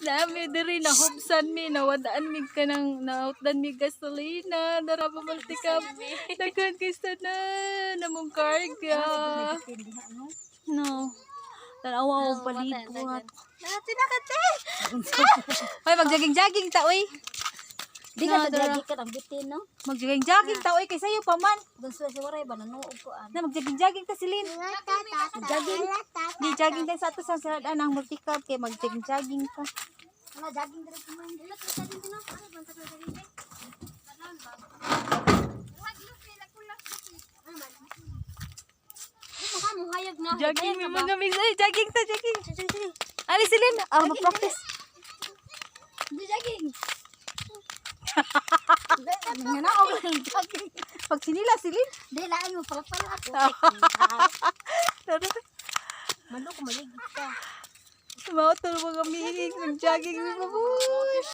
Nami diri nahubsan mi, nawadaan mi kanang nautdan mi gasolina, dara pa multicab. Daghan kay tanan namong karga. No. Tanawa og palibot. Nati na kate. Hoy, magjogging-jogging ta oy. Di No, ka dara. jogging ka ang bitin, no? Magjogging-jogging ta oy kay sayo pa man. Doon sila sa waray ba nanuog ko an. Na magjogging-jogging ta silin. Jogging. Di jogging ta sa ato sa sirad ang multicab kay magjogging-jogging ta. Wala jogging diri ko man. Wala ka jogging din, no? Ano ba ta jogging din? Ano. Jogging mi mga mix. Ay, jogging ta, jogging. Ali silin. Ah, mag-practice. Hindi jogging. Nga na ako ng jogging. Pag sinila silin. Di laan mo pala pala ako. Tara. Malo ko maligid ka. Mao to mga mix, mag-jogging mi babush.